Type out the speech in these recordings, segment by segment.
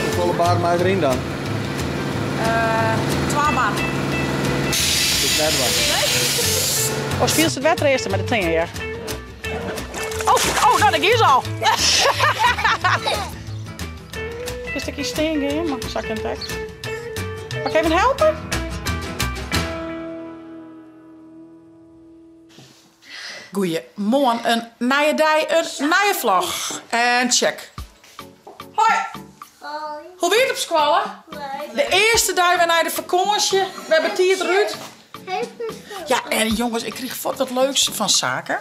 Hoefolle bar mei deryn dan? Twa bar. Dat is net waar. Oh, spielst it wetter earst mei de tinge, ja. Oh, oh, nou, daar gie se al. Kinst ek yn stean gean, mar sa kin it ek. Mag ik even helpen? Goeiemoarn, in nije dei, in nije vlog. En check. Hoi. Hoi. Hoe wie it op skoalle? Leuk. De earste dei wer nei de fakânsje. We hawwe tiid derút. Ja, en jonges, ik krige fuort wat leuks fan Sake.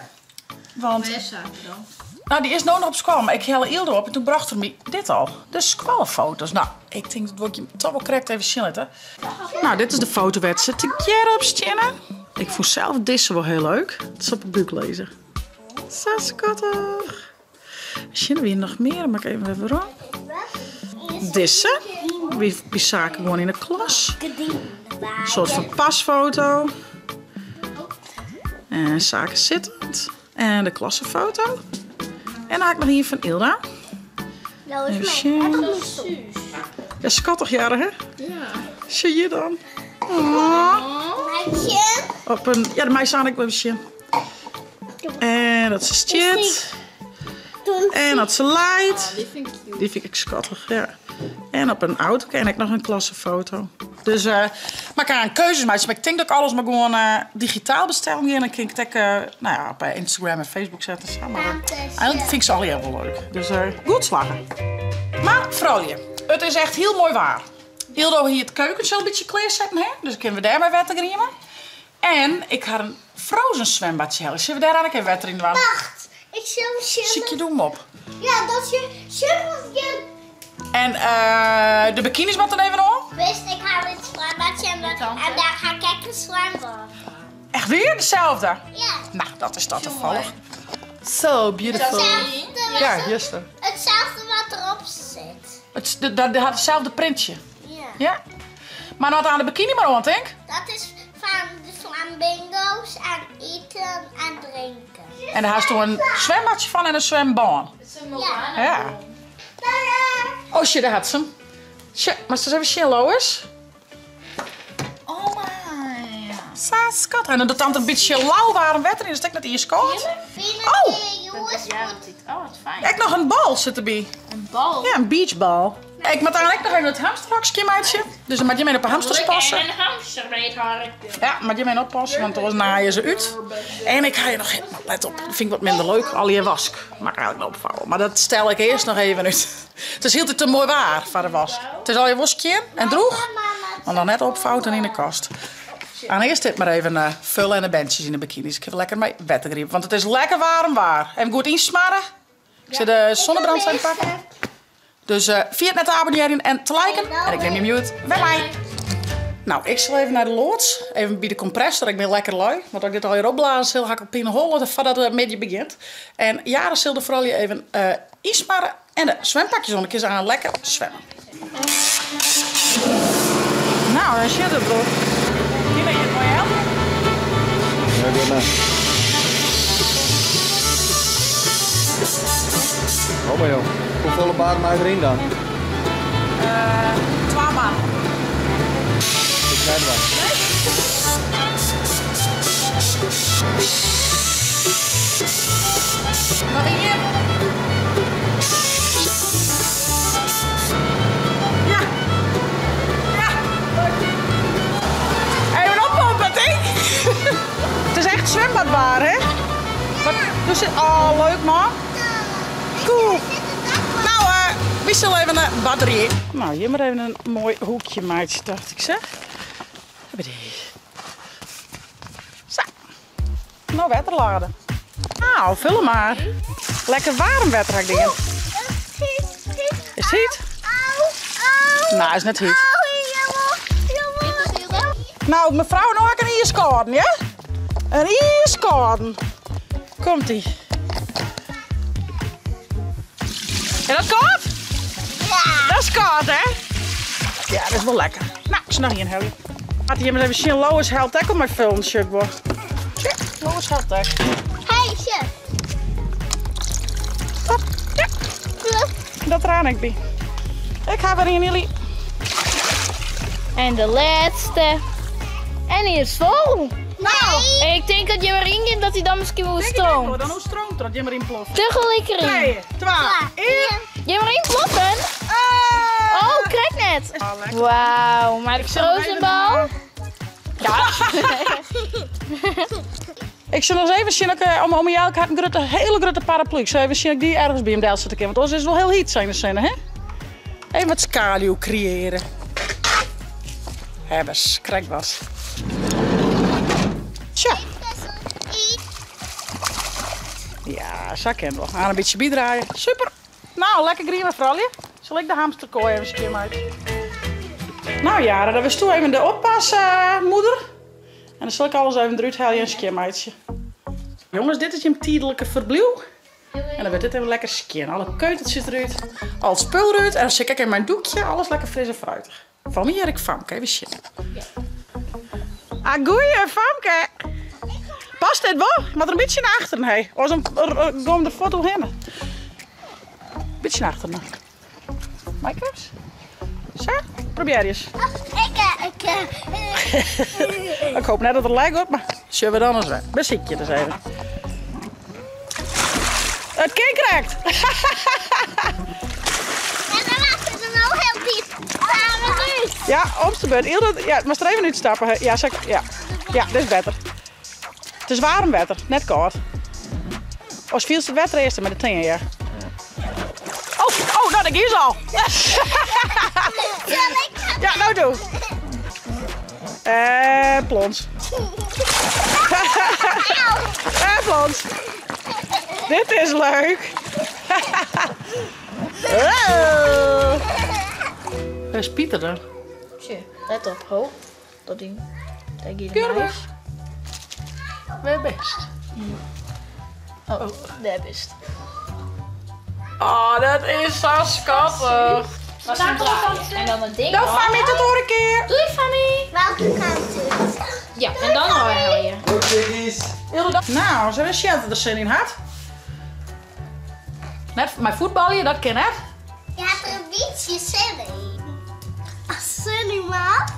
Want, Wêr is Sake dan? Nou, dy is no noch op skoalle, mar ik helle Yldo op en toen brocht er my dit al. De skoallefoto's. Nou, ik tink dat wol ik jim toch wol krekt even sjen litte. Nou, dit is de foto wêr't se tegearre op steane. Ik fûn sels dizze wol hiel leuk. Dat se op 'e búk lizze. Sa skattich. Sjen, der wiene noch mear, moat ik even wer werom. Dizze, wie by Sake gewoan yn 'e klas. In soart fan pasfoto. En Sake sittend. En de klassefoto. En dan ha ik noch ien fan Ylda. Even sjen. Ja, skattich jaren, hè? Ja. Sjoch hjir dan. Oh. Op in, ja, de mei Saan ek even sjen. En dat se stiet. En dat se leit. Oh, dy fyn ik cute. Dy fyn ik ek skattich, ja. En op in auto en ek noch in klassefoto. Dus uh, mar ik ha in keuzes meitsje, mar ik tink dat ik alles mar gewoan uh, digitaal bestellen gean. Dan kin ik it ek uh, nou ja, op Instagram en Facebook sette. Sa. Mar eigenlijk fyn ik se allegear wol leuk. Dus goed slagge. Mar froulju, it is echt hiel moai waar. Yldo hie it keukentsje al in bytsje klearsetten, hè? Dus kinne we dêrmei wetter grieme. En ik ha in frozen zwembadje helle. Sille we dêr ek even wetter yn dwaan? Wacht, ik sil sjen. Sykje doe 'm op. Ja, dat je sjen. En uh, de bikinis moatte dan even oan. Wist, ik ha it zwembadje en, en daar ga ik ek in zwembad. Echt weer dezelfde? Ja. Nou, dat is dat toevallig. So beautiful. Hetzelfde, Ja, juster. Hetzelfde wat erop zit. Het, dat hat itselde printje. Ja. Ja. Mar no aan de bikini mar oan, tink? Dat is fan de flamingo's en iten en drinken. En dêr hasto in swimbadsje fan en in swimbân. Ja. Ja. Oh shit, dêr hat se 'm. Sjoch, moatst ris even sjen, Lois. Oh my. Sa skat. En dan docht tante in bytsje lauwaarm wetter yn, is it ek net iiskâld? Oh! Oh, wat fijn. Ek noch in bal sit derby. In bal? Ja, in beachbal. Ik moat dan ek noch even it hamsterhok skjinmeitsje. Dus dan moat jim even op de hamsters passe. En een hamster bij het hark. Ja, moat jim even oppasse, want oars naaie se út. En ik ha hjir noch, let op, dat fyn ik wat minder leuk, allegear wask. Moat ik eigenlik noch opfouwe, mar dat stel ik earst noch even út. It is hieltyd te moai waar foar de wask. It is allegear wol skjin en droech, mar noch net opfoud en yn de kast. En earst dit mar even fulle en de berntsjes yn de bikiny's. Ik ha lekker mei wetter griepen, want it is lekker waarm waar. Even goed ynsmarre. Ik sil de zonnebrandcrème pakken. Dus uh, ferjit net te abonnearjen en te liken. En ik nim jim hjoed wer mei. Nou, ik sil even nei de loads. Even by de kompressor. Ik bin lekker lui. Want as ik dit allegear opblaze sil, ha ik al pineholle foardat de middei begjint. En Jara sil de froulju even uh, ynsmarre en de swimpakjes oan. Dan kinne se aan lekker swimme. Nou, daar zit het op. Kin ik je mooi helpen? Ja, goed maar. Oh maar joh, hoefolle bar mei deryn dan? Twa bar. Dat is net wat. Noch ien. Ja. Ja. Even oppompen, tink. Het is echt zwembadwaar, hè? Wat, dus, oh, leuk man. Cool. Nou, uh, we zullen even een batterie. Nou, hier maar even een mooi hoekje meitsje, dacht ik zeg. Zo. Nou, wetter laden. Nou, vul hem maar. Lekker waarm wetter, ik dingen. Is het heet? Nou, is net heet. Nou, mevrouw, nou ik een ijskâlden, ja? Een ijskâlden. Komt ie. En dat kâld? Ja. Dat is kâld, hè? Ja, dat is wol lekker. Nou, ik noch ien helje. Laat jim even sjen, Lois helpt ek om mei vullen, sjoch ik wol. Ja, Lois helpt ek. Hey, chef. Top. Ja. Dat der aan ek by. Ik ha wer ien, Illy. En de laatste. En die is vol. Nou. Ik denk dat je maar in dat hij dan misschien wel stroomt. Dan hoe stroomt dat je maar in ploft. Tegelijk erin. 3, 2, 1. Je maar in ploffen. Oh, krijg net. Ah, Wauw, maar de frozen bal. Ja. Ik zal nog eens even zien dat ik, om jou, ik had een grote, hele grote paraplu. Ik zal even zien dat ik die ergens bij hem deel zet. Want anders is het wel heel heet zijn de zinnen, hè? Even wat schaduw creëren. Hebbes, krijg wat. Tja. Ja, zo kan wel. Aan een beetje bijdraaien. Super. Nou, lekker green mevrouw. Zal ik de hamsterkooi even een keer uit? Nou Jara, dat was toe even de oppas, moeder. En dan zal ik alles even eruit halen en een skeermeidje. Jongens, dit is je tijdelijke verblijf. En dan wordt dit even lekker skin. Alle keuteltjes eruit, al het spul eruit. En dan zit ik in mijn doekje, alles lekker fris en fruitig. Van wie ik Famke, even zitten. Ah, goeie Famke. Past dit wel? Maar er een beetje naar achteren, hé. Of dan kom de foto heen. Beetje naar achteren. Maaike? Zo, probeer eens. Ik hoop net dat er lijk op, maar zullen we dan eens weg. Beziek je dus even. Het kind krijgt. En dan laten ze nou heel diep. Ja, om de beurt. Ja, maar er even uitstappen. Ja, zeg, ja. Ja, dit is beter. Het is warm wetter, net koud. Als viel het wetter eerst met de tenen, ja. Oh, nou, dat is al. Ja, nou doe. En plons. En plons. Dit is leuk. Oh. Waar is Pieter dan? Tje, let op, ho. Dat ding. Daar gaat Keurig. Waar best? Oh, daar best. Oh, dat is zo schattig. En dan het ding. Nou, Fami, tot de een keer. Doei, Fami. Welke kant is? Ja, en dan hoor je. Goed, Nou, zullen we zien er zin in had? Net mijn voetbalje, dat ken het. Je had er een beetje zin in. Zin in, man.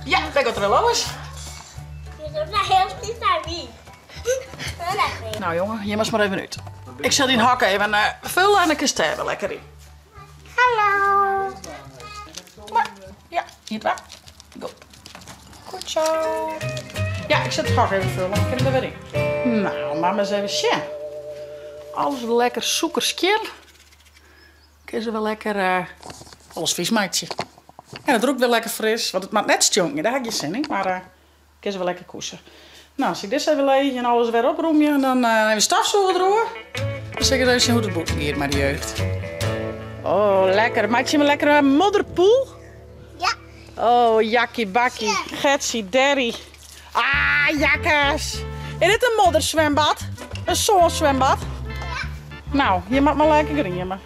Ja, ik gaat er wel anders. Je doet nou heel niet naar wie. Nou jongen, je mag maar even uit. Ik zal die hakken even vullen en dan kun je er lekker in. Hallo. Doe maar. Ja, hier waar. Go. Goed zo. Ja, ik zet het hak even vullen. Ik heb hem er weer in. Nou, mama eens even zien. Alles lekker zoekerskil. Kun ze wel lekker alles vies maakje. En het roept wel lekker fris, want het maakt net stjonken, daar heb je zin in. Maar kun ze wel lekker koesen. Nou, als ik dit even leeg en alles weer oproem, en dan even stofzogen erover. Dan zeg ik eens even hoe het boek hier met de jeugd. Oh, lekker. Maak je me lekker een modderpoel? Ja. Oh, jakkie bakkie. Getsie, derrie. Ah, jakkers. Is dit een modderzwembad? Een zoolzwembad? Ja. Nou, je mag maar lekker griemen.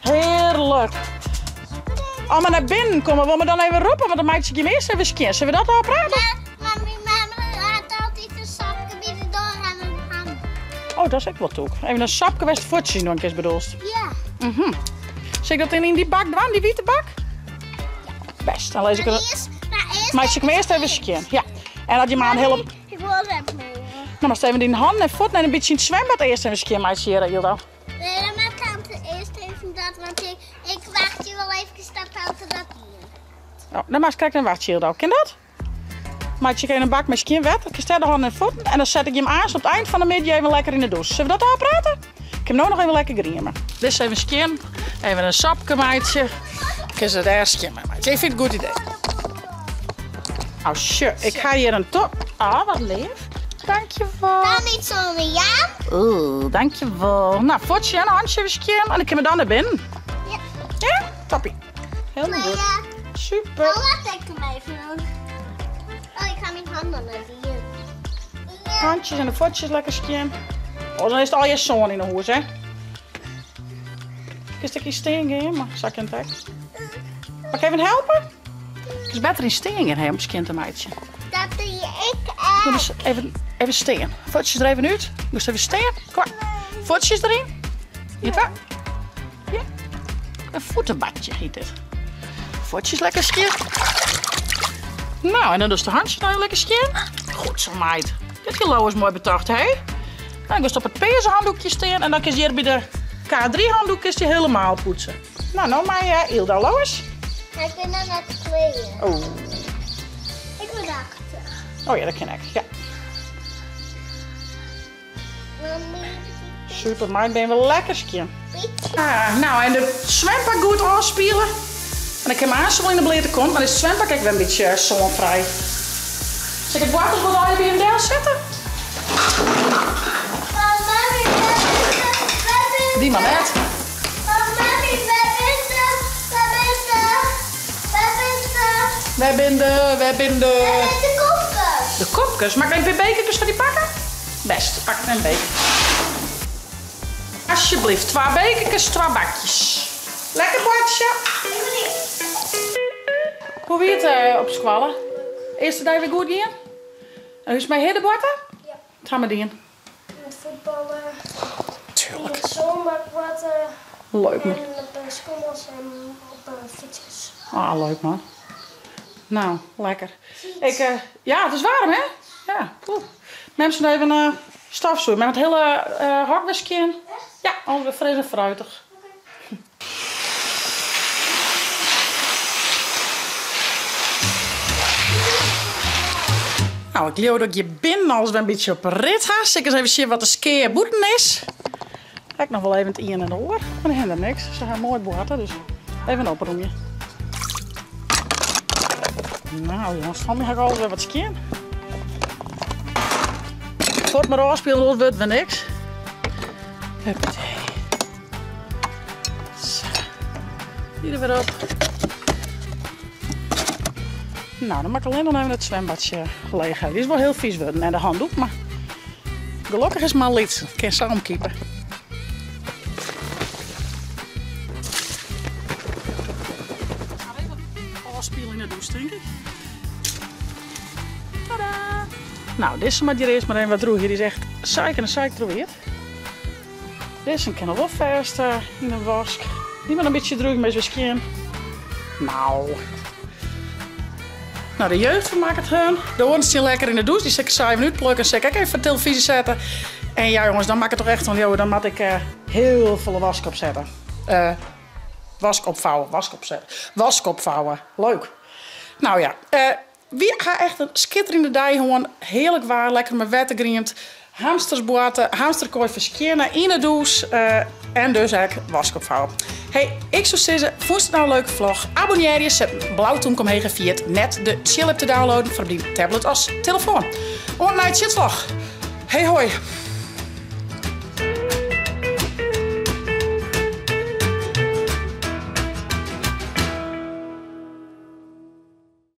Heerlijk. Oh, maar naar binnen komen. Wil me dan even roepen? Want dan maak ik je eerst even skin. Zullen we dat al praten? Ja, mami, mama had altijd een sapje bij de deur aan mijn hand. Oh, dat is ook wel toe. Even een sapje best voetje nog een keer bedoeld. Ja. Zit ik dat in die bak doen, die witte bak? Ja. Best, dan lees ik Maar het. eerst, maar eerst Maar ik hem eerst even skin. Ja. En dat je maar een hele. Ik wil het meer. Nou, maar even die handen en voeten en een beetje in het zwembad eerst even skin, maar hier, Hilda. Nee, dan maakt tante eerst even dat, want ik wacht je wel even dat tante dat hier. Oh, dan maar eens kijken en wacht je, Hilda. Ken dat? Maak je een bak met skin wet, ik stel de handen en voeten en dan zet ik je hem aan op het eind van de middag even lekker in de douche. Zullen we dat al praten? Ik heb nou nog even lekker griemen. Dit is even skin, even een sapje maatje. Ik is het erg skin, maatje. Ik vind het een goed idee. Oh shit, ik ga hier een top. Ah, wat lief. Dankjewel. Dan niet zonder jou. Oeh, dankjewel. Nou, voetje en handje even skin en dan kunnen we dan naar binnen. Ja. Ja? Toppie. Helemaal Maar goed. ja, Super. dan laat ik hem even doen. Oh, ik ga mijn handen naar hier. Ja. Handjes en de voetjes lekker skin. Oh, dan is het al je zoon in de hoes, hè? Kun je een steen gaan, maar zak in het hek. Mag ik even helpen? Het is beter in steen gaan, hè, om skin te meidje. Dat doe ik Doe echt. eens even steen. Voetjes er even uit. Doe eens even steen. Kom maar. Voetjes erin. Hier, waar. Een voetenbadje heet dit. Voetjes lekker skjin. Nou, en dan dus de handjes nou lekker skjin. Goed zo, meid. Dit kilo is mooi betocht, hè? Dan ga je op het peerse handdoekje staan en dan kun je hier bij de K3 handdoek is die helemaal poetsen. Nou, nou maar uh, Ilda Lois. Ik ben aan het kleden. Oh. Ik ben achter. Oh ja, dat ken ik. Ja. Super, maar ik ben wel lekker skien. Ah, nou, en de zwempak goed afspelen. En ik heb mijn wel in de bleerte komt, maar is het zwempak ik weer een beetje eh, zonvrij. Zal ik het water wel bij een deel zetten? Die maar net. Wij zijn de, wij zijn de... De kopjes. De kopjes? Mag ik even bekertjes van die pakken? Best, pak een beker. Alsjeblieft, twee bekertjes, twee bakjes. Lekker bordje. Hoe wie het eh, op squallen? Eerste dag weer goed hier? En hoe is mijn hiddenborden? Ja. Het gaan we doen. Met voetballen. Tuurlijk. Met zomerkwatten. Leuk man. En op eh, schommels en op eh, fietsjes. Ah, leuk man. Nou, lekker. Ik, eh, ja, het is warm hè? Ja, cool. Mensen even een uh, stofzoen met het hele uh, hok in. Ja, alweer fris en fruitig. Nou, ik geloof dat je binnen als we een beetje op rit gaan. Ik eens even zien wat de skeerboeten is. Kijk nog wel even het in en de oor. Maar die hebben er niks. Ze gaan mooi boten, dus even oproemen. Nou jongens, van mij ga ik alweer wat skeer. Voort maar afspelen, dat wordt weer niks. Huppatee. Zo. Hier er weer op. Nou, dan mag ik alleen nog even het zwembadje leeg hebben. Die is wel heel vies worden en de handdoek, maar gelukkig is maar liet. Ik kan ze omkiepen. Afspelen in de douche, denk ik. Tadaa! Nou, dit is maar die eerst maar even wat droeg. Hier is echt suiker en suiker Dit is een kan wel vast in de wask. Die maar een beetje droeg, maar is misschien. Nou. Nou, de jeugd vermaakt het hun. De oren staan lekker in de douche. Die zet ik 7 minuten plukken. Zeg ik even televisie zetten. En ja, jongens, dan maak ik het toch echt van, joh, dan moet ik uh, heel veel wask opzetten. Uh, wask opvouwen, wask opzetten. Wask opvouwen. Leuk. Nou ja, uh, wie gaat echt een schitterende dag gewoon. Heerlijk waar, lekker met wetter grient. Hamstersboaten, hamsterkooi verskeren in de douche. En dus ook wask opvouwen. Hey, ik zou zeggen, vond het nou een leuke vlog? Abonneer je, zet blauw toenk omheen via het net de chill app te downloaden voor die tablet als telefoon. Een night shitvlog. Hey hoi.